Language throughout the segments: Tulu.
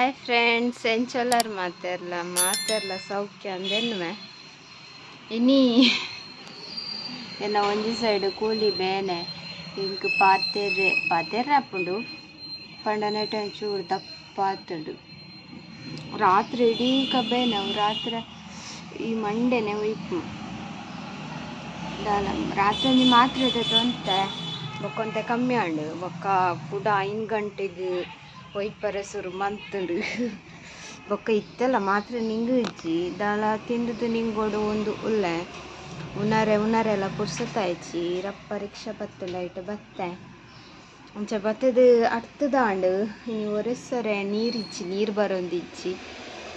ಹಾಯ್ ಫ್ರೆಂಡ್ಸ್, ಎಂಚೊಲ್ಲರ್ ಮಾತೆರ್ಲ ಮಾತೆರ್ಲ ಸೌಖ್ಯ ಅಂದೆನ್ನುವೆ. ಇನಿ ಎನ್ನ ಒಂಜಿ ಸೈಡ್ ಕೂಲಿ ಬೇನೆ ಇಂಕ್ ಪಾತೆರೆ ಪಾತೆರೆ ಆಪುಂಡು ಪಂಡ ನೆಟ ಒಂಚೂರು ದಪ್ಪಾತುಂಡು. ರಾತ್ರಿ ಇಡೀಕ ಬೇನೆ, ಅವು ರಾತ್ರಿ ಈ ಮಂಡೆನೆ ಒಯ್ಪು ದಾಲ ರಾತ್ರಿ ಒಂಜಿ ಮಾತ್ರೆ ತೊಂತೆ ಬೊಕ್ಕೊಂತೆ ಕಮ್ಮಿ ಆಂಡು. ಬೊಕ್ಕ ಕುಡ 5 ಗಂಟೆಗ್ ಒಯ್ಪರೆ ಸುರು ಮಂತುಂಡು. ಬೊಕ್ಕ ಇತ್ತೆಲ್ಲ ಮಾತ್ರೆ ನಿಂಗು ಇಜ್ಜಿ ದಾಲ ತಿಂದುದು ನಿಂಗೋಡು ಒಂದು ಉಲ್ಲೆ ಉನರೆ ಉನರೆಲ್ಲ ಪುರ್ಸೊತಾಯ್ಚಿ. ರಪ್ಪ ರಿಕ್ಷಾ ಬತ್ತುಂಡು ಐಟ್ ಬತ್ತೆ ಅಂಚ ಬತ್ತದು ಅರ್ಥದಾಂಡು. ಇನಿ ಒರೆಸರೆ ನೀರಿಜ್ಜಿ, ನೀರು ಬರೋಂದಿಜ್ಜಿ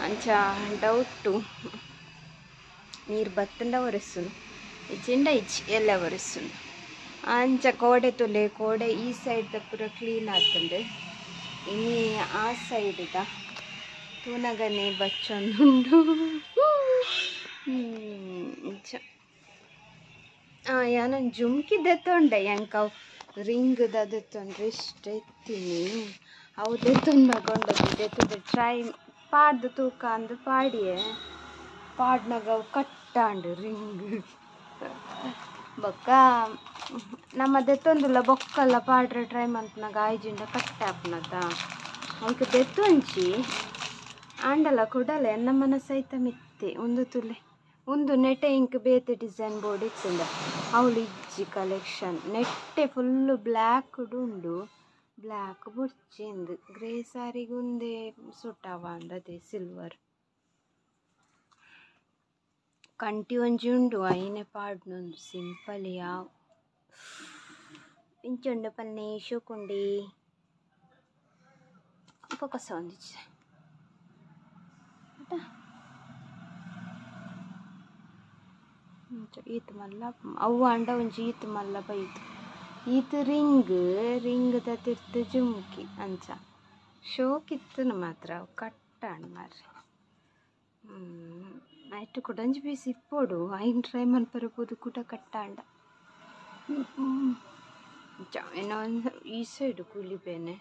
ಅಂಚ ಡೌಟು. ನೀರು ಬತ್ತುಂಡ ಒರೆಸುನು, ಇಜ್ಜಿಂಡ ಇಜ್ಜಿ ಎಲ್ಲ ಒರೆಸುನು. ಅಂಚ ಕೋಡೆ ತುಲೆ ಕೋಡೆ ಈ ಸೈಡ್ ಪೂರ ಕ್ಲೀನ್ ಆತುಂಡು. ಇನಿ ಆ ಸೈಡ್ದ ತೂನಗನೆ ಬಚ್ಚೊಂದುಂಡು. ಅಂಚ ಯಾನೊಂದು ಜುಮ್ಕಿ ದೆತ್ತೊಂಡೆ, ಎಂಕವು ರಿಂಗ್ದ ದೆತ್ತೊಂಡ್ರೆ ಇಷ್ಟ ಇತ್ತೀನಿ. ಅವು ದೆತ್ತೊಂದು ಮಗೊಂಡದ್ದು ದೆತ್ತದ ಟ್ರೈ ಪಾಡ್ದು ತೂಕ ಅಂದು ಪಾಡಿಯೆ ಪಾಡ್ನಾಗ ಅವು ಕಟ್ಟಾಂಡು ರಿಂಗ್. ಬೊಕ್ಕ ನಮ್ಮ ದೆತ್ತೊಂದುಲ್ಲ ಬೊಕ್ಕಲ್ಲ ಪಾಡ್ರೆ ಟ್ರೈ ಮಂತ್ನಾಗ ಆಯ್ಜಿಂಡ ಕಟ್ಟಾಪುನತ ಐಕ್ ದೆತ್ತೊಂಚಿ ಆಂಡಲ ಕುಡಲ ಎನ್ನ ಮನಸ್ಸೈತ ಮಿತ್ತೆ ಒಂದು ತುಲೆ ಒಂದು ನೆಟೆ ಇಂಕ್ ಬೇತೆ ಡಿಸೈನ್ ಬೋರ್ಡ್ ಇತ್ತುಂಡ ಅವಳು ಇಜ್ಜಿ ಕಲೆಕ್ಷನ್. ನೆಟ್ಟೆ ಫುಲ್ಲು ಬ್ಲ್ಯಾಕ್ ಉಂಡು, ಬ್ಲ್ಯಾಕ್ ಬೊಡ್ಚಿಂದು ಗ್ರೇ ಸಾರಿಗುಂದೇ ಸುಟ್ಟವ ಅಂದದೆ ಸಿಲ್ವರ್ ಕಂಟಿ ಒಂಜಿ ಉಂಡು ಐನೆ ಪಾಡ್ನೊಂದು ಸಿಂಪಲ್ ಯಾವ ಇಂಚುಂಡು ಪನ್ನೆ ಶೋಕುಂಡಿ ಫೋಕಸ್ ಒಂದಿಚ್ಚೆ ಈತ್ ಮಲ್ಲ ಅವು ಅಂಡ ಒಂಜಿ ಈತ್ ಮಲ್ಲ ಬೈತು. ಈತ್ ರಿಂಗ್ ರಿಂಗ್ದ ತಿರ್ತು ಜುಮ್ಕಿ ಅಂಚ ಶೋಕಿತ್ತುನು ಮಾತ್ರ ಅವು ಕಟ್ಟಾಣ್ ಮಾರ್ರೆ. ಐಟ್ ಕುಡೊಂಜಿ ಪೀಸ್ ಇಪ್ಪೊಡು ಐನ್ ಟ್ರೈ ಮನ್ಪರೆ ಪೋದು ಕುಡ ಕಟ್ಟಾಂಡ. ಏನೋ ಈ ಸೈಡ್ ಕೂಲಿ ಬೇನೆ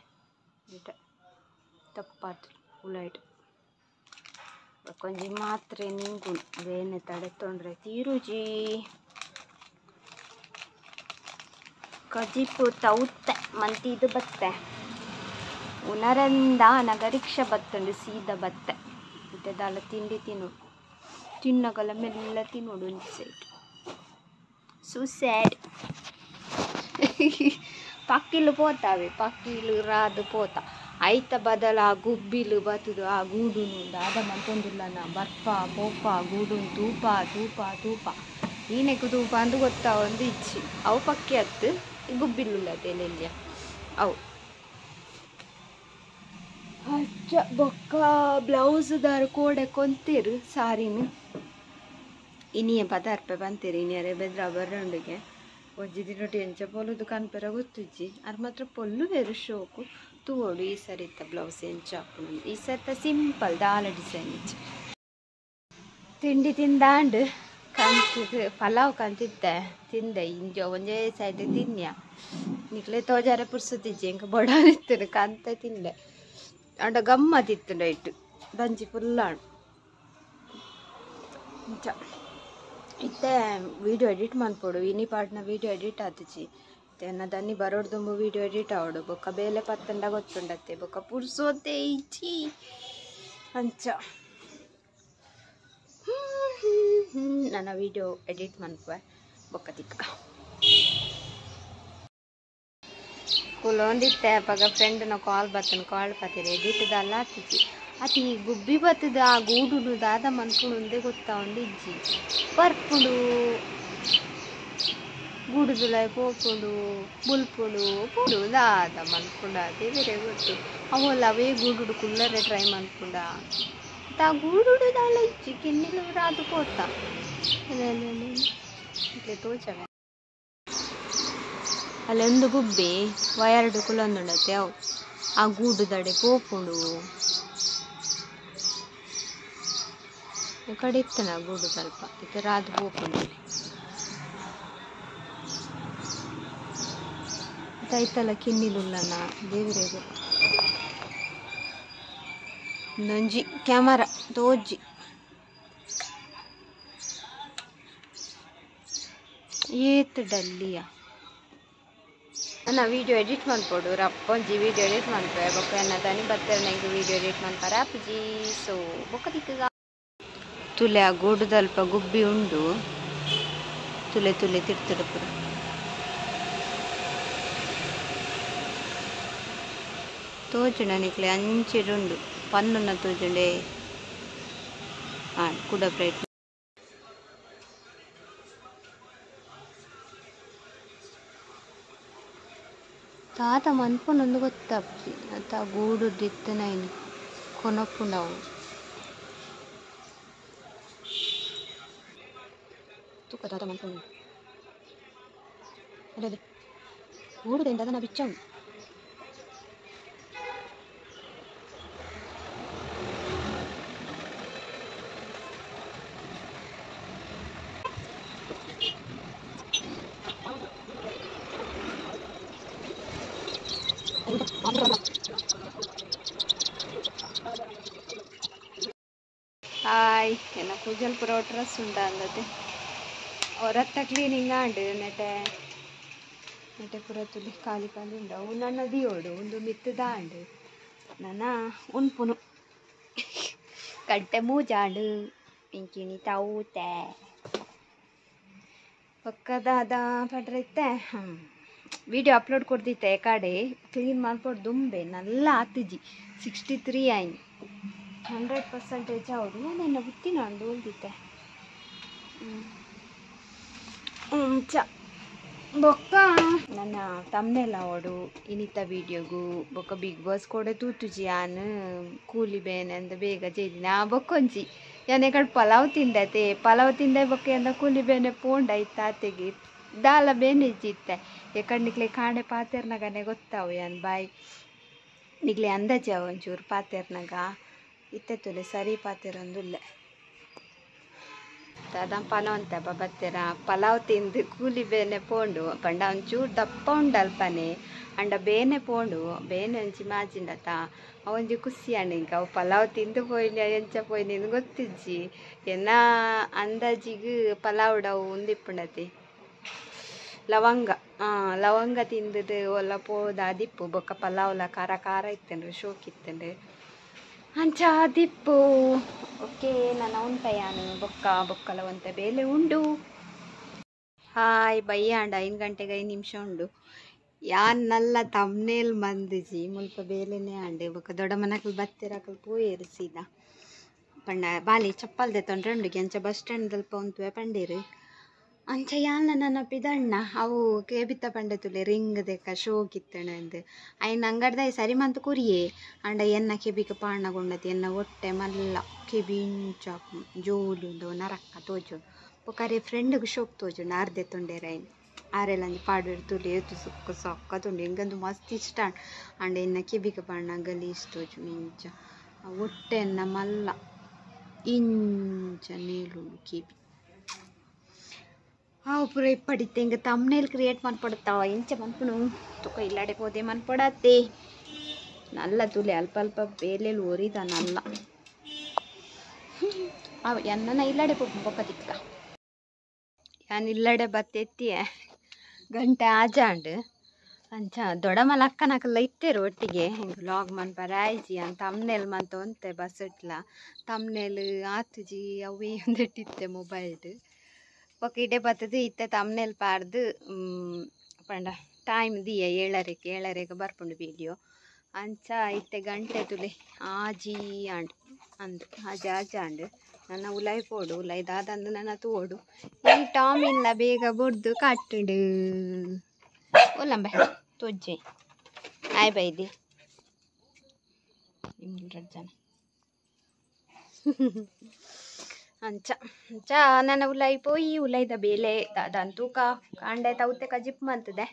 ಇಟ ತಪ್ಪಾತು ಉಲೈಟ್ ಒಂಜಿ ಮಾತ್ರೆ ನಿಂಗು ಬೇನೆ ತಡೆ ತೊಂದ್ರೆ ತೀರುಜಿ. ಕಜಿಪು ತೌತೆ ಮಂತಿದು ಬತ್ತೆ ಉನರಂದ ನಗ ರಿಕ್ಷಾ ಬತ್ತುಂಡು ಸೀದಾ ಬತ್ತೆ. ಇತ್ತೆ ದಾಲ ತಿಂಡಿ ತಿನ್ನು ತಿನ್ನಗಲ ಮೆಲ್ಲ ತಿನ್ನೋಡು ಒಂಜಿ ಸೈಡ್. ಸೊ ಸ್ಯಾಡ್. ಪಕ್ಕಿಲು ಪೋತಾವೆ, ಪಕ್ಕಿಲು ರಾದು ಪೋತ ಐತ ಬದಲ ಆ ಗುಬ್ಬಿಲು ಬತ್ತದು ಆ ಗೂಡುನು ದಾದ ಮಂತೊಂದುಲ್ಲನ ಬರ್ಪ ಪೋಪ ಗೂಡುನು ತೂಪ ತೂಪ ತೂಪ ಈನೆಕ್ಕು ತೂಪ ಅಂದು ಗೊತ್ತಾ ಒಂದು ಇಚ್ಚಿ. ಅವು ಪಕ್ಕಿ ಹತ್ತು ಗುಬ್ಬಿಲುಲ್ಲದೆ ಎಲ್ಲೆಲ್ಲಿಯ ಅವು. ಅಚ್ಚ ಬೊಕ್ಕ ಬ್ಲೌಸ್ ದಾರ ಕೋಡೆ ಕೊಂತೀರು ಸಾರಿನ ಇನಿಯ ಪದಾರ್ಪೆ ಬಂತೀರಿ ಇನಿಯರೆ ಬೆದ್ರ ಬರ್ರಂಡಿಗೆ ಒಂಜಿ ದಿನೊಟ್ಟು ಎಂಚ ಪೊಲುದು ಕನ್ಪೆರ ಗೊತ್ತುಜ್ಜಿ. ಅರ್ ಮಾತ್ರ ಪೊಲ್ಲು ಬೇರು ಶೋಕು ತೂವೊಡು. ಈ ಸರಿತ ಬ್ಲೌಸ್ ಎಂಚ ಹಾಪುಂಡು ಈ ಸರಿತ ಸಿಂಪಲ್ ದಾಲ ಡಿಸೈನ್ ಇಜ್ಜಿ. ತಿಂಡಿ ತಿಂದಾಂಡು ಕಂತಿದ್ದು ಪಲಾವ್ ಕಂತಿದ್ದೆ ತಿಂದೆ ಇಂಜ ಒಂಜೇ ಸೈಡ್ ತಿನ್ಯ ನಿಕ್ಲೆ ತೋಜಾರೆ ಪುರ್ಸೊತಿಜ್ಜಿ ಎಂಕ ಬೊಡಾನಿತ್ತುಂಡು ಕಂತ ತಿಂದೆ. ಅಂಡ ಗಮ್ಮತ್ತಿತ್ತುಂಡು ಇಟ್ಟು ಬಂಜಿ ಫುಲ್ಲಾಂಡು. ಅಂಚ ಇತ್ತೆ ವೀಡಿಯೋ ಎಡಿಟ್ ಮನ್ಪೊಡು. ಇನಿ ಪಾಡ್ನ ವೀಡಿಯೋ ಎಡಿಟ್ ಆತುಜಿ ಎನ್ನ ದನ್ನಿ ಬರೋಡ್ದುಂಬು ವೀಡಿಯೋ ಎಡಿಟ್ ಆವಡು. ಬೊಕ್ಕ ಬೇಲೆ ಪತ್ತಂಡ ಗೊತ್ತುಂಡತ್ತೆ ಬೊಕ್ಕ ಪುರ್ಸೋತೆ ಇಜ್ಜಿ. ಅಂಚ ನನ್ನ ವೀಡಿಯೋ ಎಡಿಟ್ ಮನ್ಪುವೆ ಬೊಕ್ಕ ತಿಕ್ಕ ಕುಲೊಂದಿತ್ತೆ. ಅಪಗ ಫ್ರೆಂಡ್ನ ಕಾಲ್ ಬತ್ತನ ಕಾಲ್ ಪತ್ತಿರ ಎಡಿಟ್ ದಲ್ಲ ಆತಿಜಿ. ಅತಿ ಗುಬ್ಬಿ ಬತ್ತದ ಆ ಗೂಡುನು ದಾದ ಮನ್ಪುಂಡು ಒಂದೇ ಗೊತ್ತಾ ಒಂದು ಇಜ್ಜಿ. ಬರ್ಪುಂಡು ಗೂಡುದುಲಾಯ್ ಪೋಪುಂಡು ಬುಲ್ಪುಂಡು ಪೋಡು ದಾದ ಮನ್ಪುಂಡು ಅದೇ ಬೇರೆ ಗೊತ್ತು. ಅವಲ್ಲ ಅವೇ ಗೂಡುಡು ಕುಲ್ಲರೆ ಟ್ರೈ ಮನ್ಪುಂಡ ಆ ಗೂಡುಡು ದಾಲ ಇಜ್ಜಿ ಕಿನ್ನಿಲು ರಾದು ಪೋತ ಇಟ್ಲೆ ತೋಚವೆ. ಅಲ್ಲೊಂದು ಗುಬ್ಬಿ ವಯರ್ಡು ಕುಲೊಂದುಂಡತ್ತೆ ಅವು ಆ ಗೂಡುದಡೆ ಪೋಪುಂಡು. ಈ ಕಡೆ ಇತ್ತನ ಗೂಡು ಸ್ವಲ್ಪ ಇತ್ತ ರಾದು ಪೋಪುಂಡು. ಐತಲ್ಲ ಕಿನ್ನಿಲುಲ್ಲನ ದೇವರೇ ಗೊತ್ತು. ಒಂಜಿ ಕ್ಯಾಮರಾ ತೋಜಿ ಏತ್ ಡಲ್ಲಿಯ ನನ್ನ ವಿಡಿಯೋ ಎಡಿಟ್ ಮನ್ಪೊಡು ರಪ್ಪೊಂಜಿ ವಿಡಿಯೋ ಎಡಿಟ್ ಮನ್ಪೆ ಬೊಕ್ಕ ಎನ್ನ ದನಿ ಬತ್ತೆರ್ ನಂಗೆ ವಿಡಿಯೋ ಎಡಿಟ್ ಮನ್ಪರ ಆಪುಜಿ ಸೊ ಬೊಕ್ಕ ತಿಕ್ಕಗ ತುಲೆ ಆ ಗೂಡುದಲ್ಪ ಗುಬ್ಬಿ ಉಂಡು ತುಲೆ ತುಲೆ ತಿರ್ತುಡು ಪೂರ ತೋಜುಂಡ ನಿಕ್ಲೆ ಅಂಚಿಡುಂಡು ಪನ್ನುನ ತೋಜುಂಡೆ ಕುಡ ಪ್ರಯತ್ನ ತಾತ ಮನ್ಪುನೊಂದು ಗೊತ್ತಾಪುಜಿ ಅತ್ತ ಗೂಡುದ್ದು ಇತ್ತನೈನ್ ಕೊನೊಪುಂಡವು ತುಕ್ಕ ತಾತ ಮನ್ಪುಂಡು ಅದೇ ಗೂಡುದಿಂದ ಅದನ್ನ ಬಿಚ್ಚವು ಹಾಯ್ ಎನ್ನ ಕೂಜಲ್ ಪೂರ ಡ್ರೆಸ್ ಉಂಡ ಅಂದತೆ ಹೊರತ್ತ ಕ್ಲೀನಿಂಗ್ ಆಂಡ್ ನೆಟೆ ನೆಟೆ ಪೂರ ತುಲಿ ಖಾಲಿ ಖಾಲಿ ಉಂಡು ಅವು ನನ್ನ ದಿಯೋಡು ಒಂದು ಮಿತ್ತದ ಆಂಡ್ ನನ್ನ ಉನ್ಪುನು ಕಟ್ಟೆ ಮೂಜಾಂಡು ಪಿಂಕಿಣಿ ತಾವೂತೆ ಪಕ್ಕದಾದ ಪಡ್ರೈತೆ ವಿಡಿಯೋ ಅಪ್ಲೋಡ್ ಕೊಡ್ತಿತ್ತೆ ಕಡೆ ಕ್ಲೀನ್ ಮಾಡ್ಕೊಡು ದುಂಬೆ ನಲ್ಲ ಆತಿಜಿ 63 ಆಯ್ನು 100% ಹೌದು ನನ್ನ ಬುತ್ತಿ ನಾನು ಉಲ್ದಿತ್ತೆ ಚ ಬೊಕ್ಕ ನನ್ನ ತಮ್ನೆಲ್ಲ ಓಡು ಇನಿತ ವಿಡಿಯೋಗು ಬೊಕ್ಕ ಬಿಗ್ ಬಾಸ್ ಕೂಡ ತೂತುಜಿ ಆನ್ ಕೂಲಿ ಬೇನೆ ಅಂದ ಬೇಗ ಜೇದಿನ ಆ ಬೊಕ್ಕೊಂಜಿ ಯಾನೆ ಕಡೆ ಪಲಾವ್ ತಿಂದತೆ ಪಲಾವ್ ತಿಂದೆ ಬೊಕ್ಕ ಎಂದ ಕೂಲಿ ಬೇನೆ ಪೋಂಡ ಇತ್ತಾತೆಗೆ ದಾಲ ಬೇನೆ ಇಜ್ಜಿತ್ತೆ ಯಾಕಂಡ್ ಕಾಂಡೆ ಪಾತೆರ್ನಗನೆ ಗೊತ್ತಾವು ಯಾನ್ ಬಾಯ್ ನಿಕ್ಲೆ ಅಂದಾಜೆ ಒಂಚೂರು ಪಾತೆರ್ನಗ ಇತ್ತೆ ತುಲೆ ಸರಿ ಪಾತೆರೊಂದುಲ್ಲೆ ತದಂಪನ ಅಂತ ಬತ್ತೆರ ಪಲಾವ್ ತಿಂದು ಕೂಲಿ ಬೇನೆ ಪೋಂಡು ಪಂಡ ಒಂಚೂರು ದಪ್ಪ ಉಂಡಲ್ಪನೆ ಅಂಡ ಬೇನೆ ಪೋಂಡು ಬೇನೆ ಒಂಜಿ ಮಾಜಿಂಡತ ಅವೊಂಜಿ ಖುಷಿ ಅಂಡ ಇಂಕ ಅವು ಪಲಾವ್ ತಿಂದು ಪೋಯಿನಿ ಎಂಚ ಪೋಯಿನಿ ಗೊತ್ತಿಜ್ಜಿ ಎನ್ನ ಅಂದಾಜಿಗೆ ಪಲಾವ್ಡ ಅವು ಉಂದಿಪ್ಪುಂಡತಿ ಲವಂಗ ಲವಂಗ ತಿಂದದು ಒಲ್ಲ ಪೋದ ದಿಪ್ಪು ಬೊಕ್ಕ ಪಲಾವ್ಲ ಖಾರ ಖಾರ ಇತ್ತಂಡ್ರಿ ಶೋಕ್ ಇತ್ತಂಡ್ರಿ ಅಂಚ ದಿಪ್ಪು ಓಕೆ ನಾನು ಉಂಟಯಾನು ಬೊಕ್ಕ ಬೊಕ್ಕಲ ಒಂತೆ ಬೇಲೆ ಉಂಡು ಹಾಯ್ ಬಯ್ಯಾಂಡ 5 ಗಂಟೆಗೆ 5 ನಿಮಿಷ ಉಂಡು ಯಾನ್ ನಲ್ಲ ತಮ್ನೇಲ್ ಮಂದಿಜಿ ಮುಲ್ಪ ಬೇಲೆನೇ ಆಂಡೆ ಬೊಕ್ಕ ದೊಡ್ಡ ಮನಕಲ್ ಬತ್ತಿರಕಲ್ ಪೋಯೇರು ಸೀದಾ ಪಂಡ ಬಾಲಿ ಚಪ್ಪಲ್ದೆ ತೊಂದ್ರೆ ಉಂಡು ಅಂಚ ಬಸ್ ಸ್ಟ್ಯಾಂಡ್ ದಲ್ಪ ಉಂತುವೆ ಪಂಡೀರು ಅಂಚ ಯಾಲ್ನ ನನ್ನ ಪಿದಣ್ಣ ಅವು ಕೇಬಿತ್ತ ಪಂಡೆ ತುಲೆ ರಿಂಗ್ ದೆಕ್ಕ ಶೋಕಿತ್ತಣ ಅಂದ್ ಐನ್ ಅಂಗಡ್ದ ಸರಿ ಮಂತ್ ಕುರಿಯೆ ಅಂಡ ಎನ್ನ ಕೆಬಿಕ ಪಾಣಗುಂಡತಿ ಎನ್ನ ಒಟ್ಟೆ ಮಲ್ಲ ಕೆಬಿ ಇಂಚ ಜೋಲು ನರಕ್ಕ ತೋಜು ಬೊಕ್ಕ ಫ್ರೆಂಡ್ಗೆ ಶೋಕ್ ತೋಜುಂಡು ಅರ್ಧೆ ತೊಂಡೇರ ಐನ್ ಆರೆಲ್ಲ ಅಂಜಿ ಪಾಡುವೆರ್ ತುಲೆ ಏತು ಸುಕ್ಕ ಸೊಕ್ಕ ತುಂಡು ಎಂಗಂದು ಮಸ್ತ್ ಇಷ್ಟ ಅಂಡ ಎನ್ನ ಕೆಬಿಕ ಪಾಣ ಗಲೀಜ್ ತೋಜುಂಡು ಇಂಚ ಒಟ್ಟೆ ಎನ್ನ ಮಲ್ಲ ಇಂಚ ನೇಲುಂಡು ಕೆಬಿ ಅವು ಪೂರ ಇಪ್ಪಡಿತ್ತೆ ಹಿಂಗೆ ತಮ್ನೇಲ್ ಕ್ರಿಯೇಟ್ ಮನ್ಪಡುತ್ತಾವ ಇಂಚ ಮನ್ಪುನು ತುಕ ಇಲ್ಲಾಡೆ ಪೋದೆ ಮನ್ಪಡತ್ತೆ ನಲ್ಲ ತುಲೆ ಅಲ್ಪ ಅಲ್ಪ ಬೇಲೆಲ್ ಒರಿದ ನಲ್ಲ ಅವ ಎನ್ನ ಇಲ್ಲಾಡೆ ಪೋಪು ಬೊಕ್ಕ ತಿಕ್ಕ ಯಾನ್ ಇಲ್ಲಡೆ ಬತ್ತೆತ್ತಿಯೆ ಗಂಟೆ ಆಜಾಂಡ್ ಅಂಚ ದೊಡಮಲ ಅಕ್ಕನಕಲ್ಲ ಇತ್ತೇರು ಒಟ್ಟಿಗೆ ಹಿಂಗೆ ವ್ಲಾಗ್ ಮನ್ಪರ ಆಯ್ಜಿ ಅಂತ ತಮ್ನೇಲ್ ಮಂತ ಒಂತೆ ಬಸ್ ಇಟ್ಲ ತಮ್ನೇಲ್ ಆತುಜಿ ಅವೇ ಒಂದಿಟ್ಟಿತ್ತೆ ಮೊಬೈಲ್ಡ್ ಬೊಕ್ಕ ಇಡೆ ಬತ್ತದು ಇತ್ತೆ ತಮ್ನೇಲ್ ಪಾಡ್ದು ಪಂಡ ಟೈಮ್ ದಿಯ ಏಳರೆಗೆ ಏಳರೆಗೆ ಬರ್ಪುಂಡು ವೀಡಿಯೋ ಅಂಚ ಇತ್ತೆ ಗಂಟೆ ತುಲೆ ಆಜಿ ಆಂಡ್ ಅಂದು ಆಜಿ ಆಜಿ ಆಂಡ್ ನನ್ನ ಉಲಾಯ್ ಪೋಡು ಉಲಾಯ್ ದಾದಂದು ನನ್ನ ತೋಡು ಈ ಟಾಮಿಲ್ಲ ಬೇಗ ಬುಡ್ದು ಕಟ್ಟುಡು ಒಲ್ಲಂಬೆ ತೊಜ್ಜೆ ಆಯ್ ಬೈದಿ ನಿಮ್ಮ ಜನ ಅಂಚ ಅಂಚ ನನ್ನ ಉಲಾಯ್ ಪೋಯಿ ಉಲಾಯ್ದ ಬೇಲೆ ದಾದಾನ್ ತೂಕ ಕಾಂಡೆ ತೌತೆ ಕಜಿಪ್ ಮಂತದೆ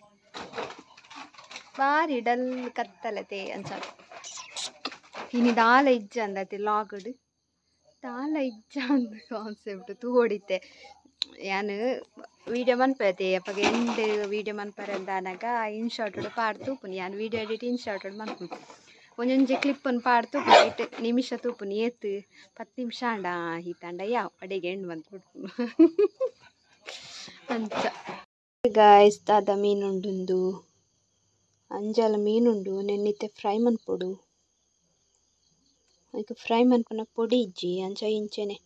ಬಾರಿ ಡಲ್ ಕತ್ತಲತೆ ಅಂಚ ಇನಿ ದಾಲ ಇಜ್ಜ ಅಂದತೆ ಲಾಗಡ್ ದಾಲ ಇಜ್ಜ ಅಂದ ಕಾನ್ಸೆಪ್ಟ್ ತೂಡಿತ್ತೆ ಯಾನ್ ವೀಡಿಯೋ ಮನ್ಪತೆ ಅಪಗ ಎಂಡ್ ವೀಡಿಯೋ ಮನ್ಪರಂದಾನಗ ಇನ್ ಶಾರ್ಟ್ ಪಾಡ್ ತೂಪುನಿ ಯಾನ್ ವೀಡಿಯೋ ಎಡಿಟ್ ಇನ್ ಶಾರ್ಟ್ ಮನ್ಪುನಿ ಒಂಜೊಂಜಿ ಕ್ಲಿಪ್ಪನ್ನು ಪಾಡ್ತು ಲೈಟ್ ನಿಮಿಷ ತೂಪುನು ಏತ್ 10 ನಿಮಿಷ ಆಂಡ ಈತಾಂಡ ಯಾವ ಅಡೆಗೆ ಎಂಡ್ ಬಂದು ಕೊಡ್ಪುನು ಅಂಚ. ಗಾಯ್ಸ್ ದಾದ ಮೀನುಂಡುಂದು ಅಂಜಲ ಮೀನುಂಡು ನೆನ್ನಿತ್ತೆ ಫ್ರೈ ಮನ್ಪೊಡು. ಐಕ್ ಫ್ರೈ ಮನ್ಪುನ ಪೊಡಿ ಇಜ್ಜಿ ಅಂಚ ಇಂಚೆನೆ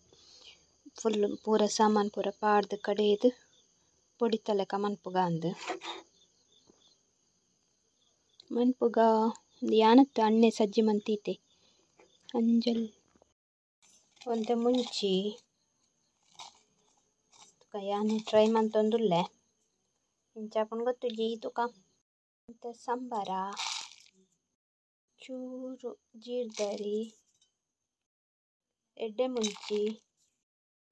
ಫುಲ್ ಪೂರ ಸಾಮಾನು ಪೂರ ಪಾಡ್ದು ಕಡೆಯದು ಪೊಡಿ ತಲೆಕ ಮನ್ಪುಗ ಅಂದು ಮನ್ಪುಗ ಯಾನತ್ತು ಅಣ್ಣೆ ಸಜ್ಜಿ ಮಂತೀತೆ ಅಂಜಲ್ ಒಂತೆ ಮುಂಚಿ ತುಕ ಯಾನೆ ಟ್ರೈ ಮಂತೊಂದುಲ್ಲೆ ಇಂಚಾಪುಂಡು ಗೊತ್ತುಜಿ ತುಕ. ಒಂತೆ ಸಂಬಾರ ಚೂರು ಜೀರ್ದರಿ ಎಡ್ಡೆ ಮುಂಚಿ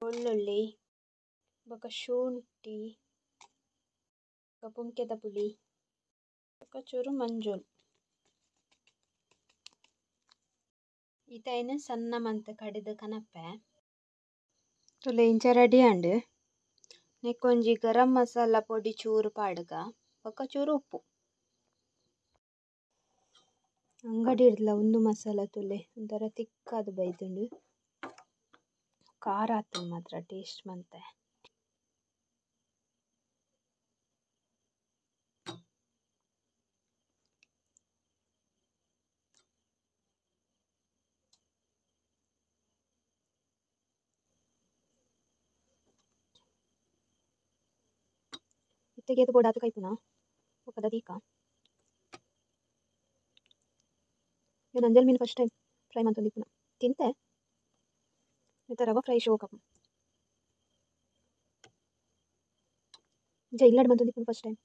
ಬೆಳ್ಳುಳ್ಳಿ ಬೊಕ ಶುಂಠಿ ಬೊಕ ಪುಂಕೆದ ಪುಳಿ ಬೊಕ ಚೂರು ಮಂಜೋಲ್ ಈತೈನ್ ಸಣ್ಣ ಮಂತ್ ಕಡಿದು ಕನಪೆ ತುಲೆ ಇಂಚ ರೆಡಿ ಆಂಡ್. ನೆಕ್ಕೊಂಜಿ ಗರಂ ಮಸಾಲ ಪೊಡಿ ಚೂರು ಪಾಡುಗ ಬೊಕ ಚೂರು ಉಪ್ಪು. ಅಂಗಡಿ ಇರ್ಲ ಒಂದು ಮಸಾಲ ತುಲೆ ಒಂಥರ ತಿಕ್ಕಾದ ಬೈದುಂಡು ಖಾರ ಆತುಂಡು ಮಾತ್ರ ಟೇಸ್ಟ್ ಮಂತೆ. ಇತ್ತೆಗೆ ಬೋಡಾತ ಕೈಪುನ ಒಕ್ಕದ ದೀಕ నేను అంజల్ ಮೀನು ಫಸ್ಟ್ ಟೈಮ್ ಫ್ರೈ ಮಂತೊಂದಿಪ್ಪುನ ತಿಂತೆ ಇತ್ತ ರವೆ ಫ್ರೈ ಶೋಕ್ ಅಪ್ಪು ಇಂಚ ಇಲ್ಲಡ್ ಮಂತೊಂದಿಪ್ಪುನ ಫಸ್ಟ್ ಟೈಮ್.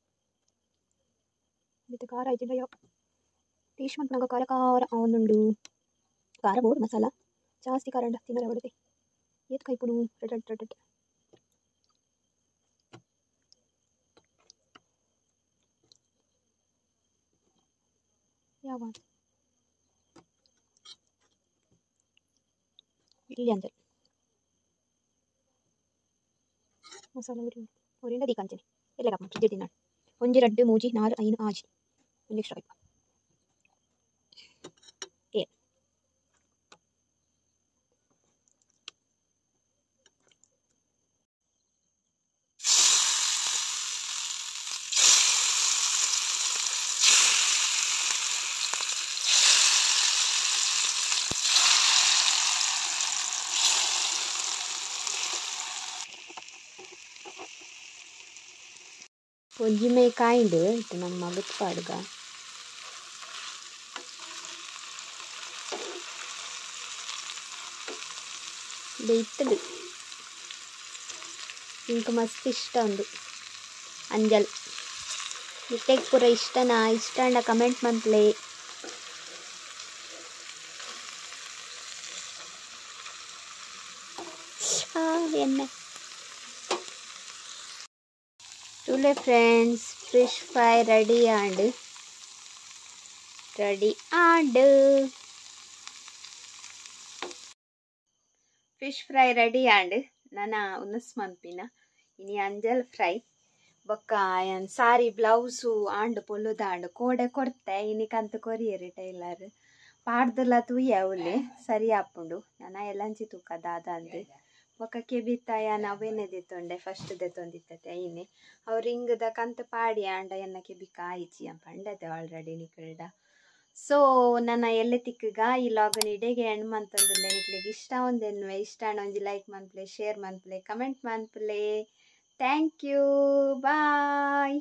ಇತ್ತೆ ಖಾರ ಆಯ್ತಿಂಡ ಯಾವ ಟೇಸ್ಟ್ ಮನ್ಪುನಗ ಖಾರ ಖಾರ ಆವೊಂದುಂಡು. ಖಾರ ಬೋಡು ಮಸಾಲ ಜಾಸ್ತಿ ಖಾರ ಅಂಡ ತಿನ್ನರೆ ಬಡುತ್ತೆ ಏತ್ ಕೈಪುನು ರೆಡ್ ರೆಡ್ ರೆಡ್ ಯಾವ ಇಲ್ಲಿ ಅಂಜಲ್ ಮಸಾಲ ಉರಿ ಉರಿಂಡ ದೀಕಂಚನೆ ಎಲ್ಲ ಕಪ್ಪ ಫ್ರಿಜ್ ತಿನ್ನ 1 2 3 4 5 6 ಒಂದು ಎಕ್ಸ್ಟ್ರಾ ಕೈಪ ಏ ಒಂಜಿ ಮೈ ಕಾಯಿಂಡು ಇತ್ತೆ ನಮ್ಮ ಗುತ್ಪಾಡುಗ. ಬೇಯ್ತುಂಡು ಇಂಕ್ ಮಸ್ತ್ ಇಷ್ಟ ಉಂಡು ಅಂಜಲ್. ನಿಕ್ಲೆಗ್ ಪೂರ ಇಷ್ಟನಾ? ಇಷ್ಟ ಆಂಡ ಕಮೆಂಟ್ ಮನ್ಪುಲೆ. ಎಣ್ಣೆ ತುಲೆ friends fish fry ready and ready and fish fry ready and ನನ ಉನಸ್ ಮನ್ಪಿನ ಇನಿ ಅಂಜಲ್ ಫ್ರೈ ಬೊಕ್ಕ ಯಾನ್ ಸಾರಿ ಬ್ಲೌಸು ಆಂಡ್ ಪೊಲ್ಲುದ ಆಂಡ್ ಕೋಡೆ ಕೊರ್ತೆ ಇನಿ ಕಂತು ಕೊರಿಯೆರ್ ಟೈಲರ್ ಪಾಡ್ದಲ ತೂಯೆ ಅವ್ಲೆ ಸರಿ ಆಪುಂಡು ನನ ಎಲ್ಲಂಚಿ ತೂಕ ದಾದ ಅಂದ್ ಬೊಕ್ಕ ಕೆಬಿತ ಯಾನ್ ಅವೇನೆ ದೆತ್ತೊಂಡೆ ಫಸ್ಟ್ ದೆತ್ತೊಂದಿತ್ತತೆ ಐನೆ ಅವ್ರು ಹಿಂಗದ ಕಂತು ಪಾಡಿ ಆಂಡ ಎನ್ನ ಕೆಬಿಕ ಆಯಿಜಿ ಪಂಡತೆ ಆಲ್ರೆಡಿ ನಿಕಲ್ಡ. ಸೊ ನನ್ನ ಎಲ್ಲೆ ತಿಕ್ಕಗ ಈ ಲಾಗನ್ ಇಡೆಗೆ ಎಂಡ್ ಮಂತೊಂದುಲ್ಲೆ. ನಿಕ್ಲೆಗ್ ಇಷ್ಟ ಒಂದೆನ್ನುವೆ ಇಷ್ಟ ಆಂಡ ಒಂಜಿ ಲೈಕ್ ಮನ್ಪುಲೆ ಶೇರ್ ಮನ್ಪುಲೆ ಕಮೆಂಟ್ ಮನ್ಪುಲೆ. Thank you bye.